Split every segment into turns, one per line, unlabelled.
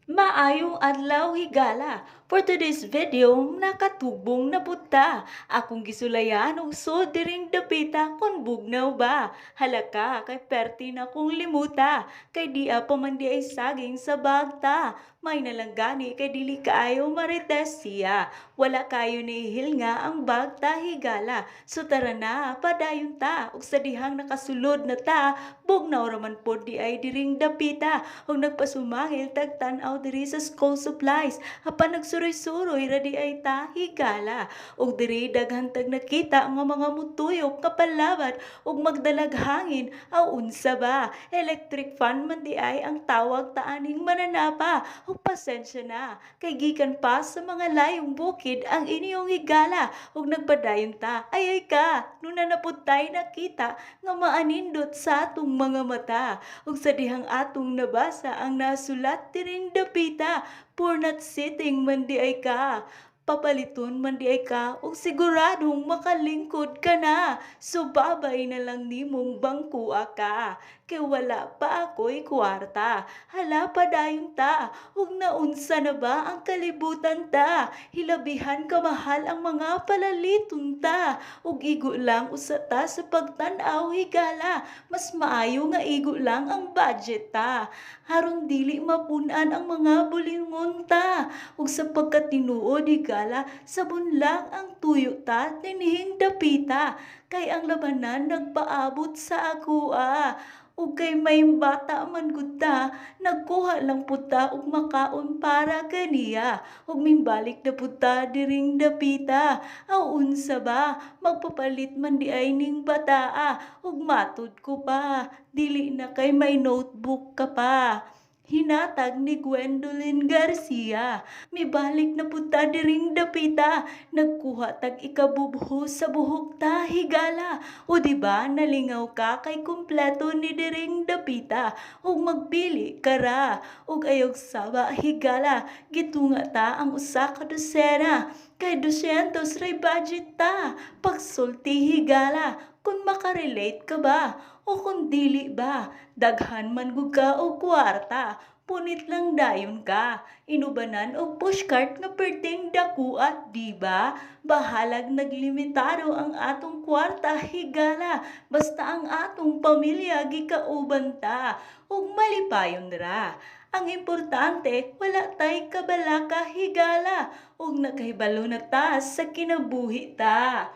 Maayong adlaw, higala. For today's video, nakatugbong na pud ta. Akong gisulayan og sud diring dapita kung bugnaw ba. Hala ka, kay perti na kong limuta. Kay dia pa man di ay saging sa bagta. May nalang gani kay dili kaayo marites siya. Wala kayo nihil nga ang bagta, higala. So tara na, padayon ta. Ug sa dihang nakasulod na ta, bugnaw raman pod di ay diring dapita. Ug nagpasumangil tag tan-aw diri sa school supplies. Apan nagsuroy-suroy ra di ay ta, higala. Ug diri daghan tag nakita nga mga mutuyok kapalabad ug magdalag hangin. Aw unsa ba? Electric fan man di ay ang tawag ta aning mananapa. Ug pasensya na kay gikan pa sa mga layong bukid ang inyong higala. Ug nagpadayon ta. Ay ay ka, nuna na pud tay nakita nga maanindot sa atong mga mata. Ug sa dihang atong nabasa ang nasulat diring dapita, "For not sitting" man di ay ka. Papaliton man di ay ka ug siguradong makalingkod ka na. So babay na lang nimong bangkua ka. Kay wala pa ako'y kwarta. Hala, padayon ta. Ug naunsa na ba ang kalibutan ta? Hilabihan kamahal ang mga palaliton ta. Ug igo lang usa ta sa pagtan-aw, higala. Mas maayo nga igo lang ang budget ta. Aron dili mapun-an ang mga bulingon ta. Ug sa pagkatinuod, higala, sabon lang ang tuyo ta dinhing dapita. Kay ang labanan nagpaabot sa akoa. Ug kay may bata man gud ta, nagkuha lang pud ta og makaon para kaniya. Ug mimbalik na pud ta diring dapita. Aw unsa ba, magpapalit man di ay ning bataa. Ug matud ko pa, dili na kay may notebook ka pa. Hinatag ni Gwendolyn Garcia. Mibalik na pud ta diring dapita. Nagkuha tag ikabubho sa buhok ta, higala. O di ba nalingaw ka kay kumpleto ni diring dapita. Ug magpili ka ra. Ug ayog saba, higala. Gitunga ta ang usa ka dosena. Kay 200 ray budget ta. Pagsulti, higala, kung makarelate ka ba o kung dili ba, daghan man gud ka og kwarta, punit lang dayon ka. Inubanan og pushcart nga perting dakuat, di ba? Bahalag naglimitado ang atong kwarta, higala, basta ang atong pamilya gikauban ta ug malipayon ra. Ang importante, wala tay kabalaka, higala, ug nakahibalo na ta sa kinabuhi ta.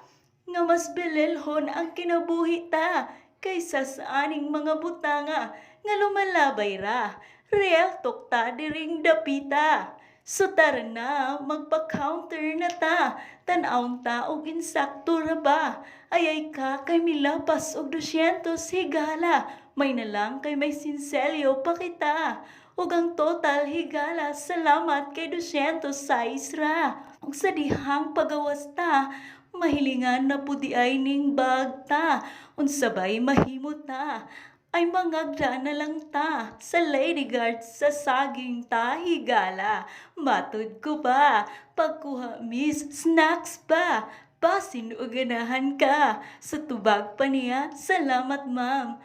Nga mas bililhon ang kinabuhi ta kaysa sa aning mga butanga nga lumalabay ra. Real talk ta diring dapita. So tara na, magpa-counter na ta. Tan-awon ta og insakto ra ba. Ayay ka kay milapas og 200, higala. May na lang kay may sinselyo pa kita. Ug ang total, higala, salamat kay 206 ra. Ug sa dihang pagawas ta, mahilingan na pud di ay ning bag ta. Unsa bay mahimo ta? Ay mangagda na lang ta sa lady guard sa saging ta, higala. Matud ko pa, pagkuha miss, snacks pa. Basin o ganahan ka. Sa tubag pa niya, "Salamat, ma'am."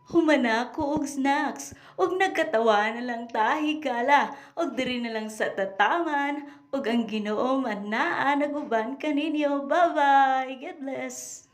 Humana ko og snacks, ug nagkatawa na lang ta, higala, ug diri na lang sa tataman, ug ang Ginoo man naa naguban kaninyo. Bye-bye. God bless.